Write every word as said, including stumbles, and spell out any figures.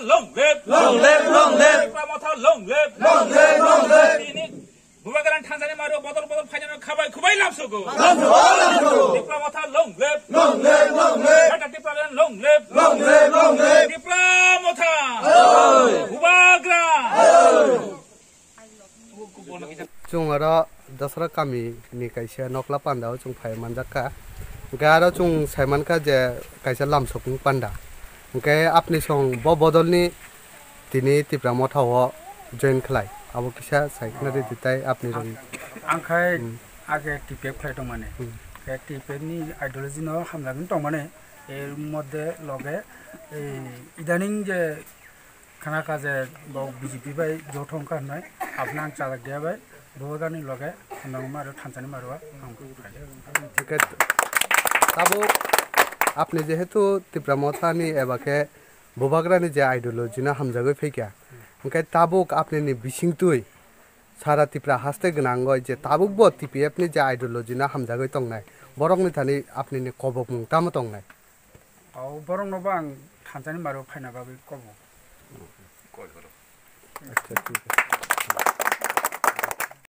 Long live! Long live! Long live! Tipra Motha long live! Long live! Long live! Tini Bubagrani thansa ni mario bodol bodol phainani khabai khubai lamsogo. Lamsogo, lamsogo. Tipra Motha long live! Long live! Long live! Greater Tipraland long live! Long live! Long live! Tipra Motha! Bubagra! Chwng oro Dasra kami ni kaisa nokla panda o chwng phai manjak kha. Hwnkhe aro chwng sai mankha je kaisa lamsokni panda. Hwnkhe apni song bo bodolni tini Tipra Motha o join khlai. Abo kisa sai khna ridi tai apni rong. Ang khai Hmm. age T P F khlai tongmani. Hmm. Khe T P F ni ideology no hamjagwi tongmani. Er moddhe loge ei idaning je khana kha je bo B J P bai joto wngkha hwnwi, abono ang chalak diya bai, Bubagrani loge hamjakma aro thansa ni mario ang phai. Hwnkhe tabuk apni jehetu Tipra Motha ni eba khe Bubagrani je ideology no hamjagwi phaikha, hwnkhe tabuk apni ni bisingtwi sara Tipra haste gwnangwi je tabuk bo T P F ni je ideology no hamjagwi tongnai, borokni thani apni ni kobokmung tamo tongnai? O borokno bo ang thansa ni mario phaina bagwi kobo. Acha, thik ase.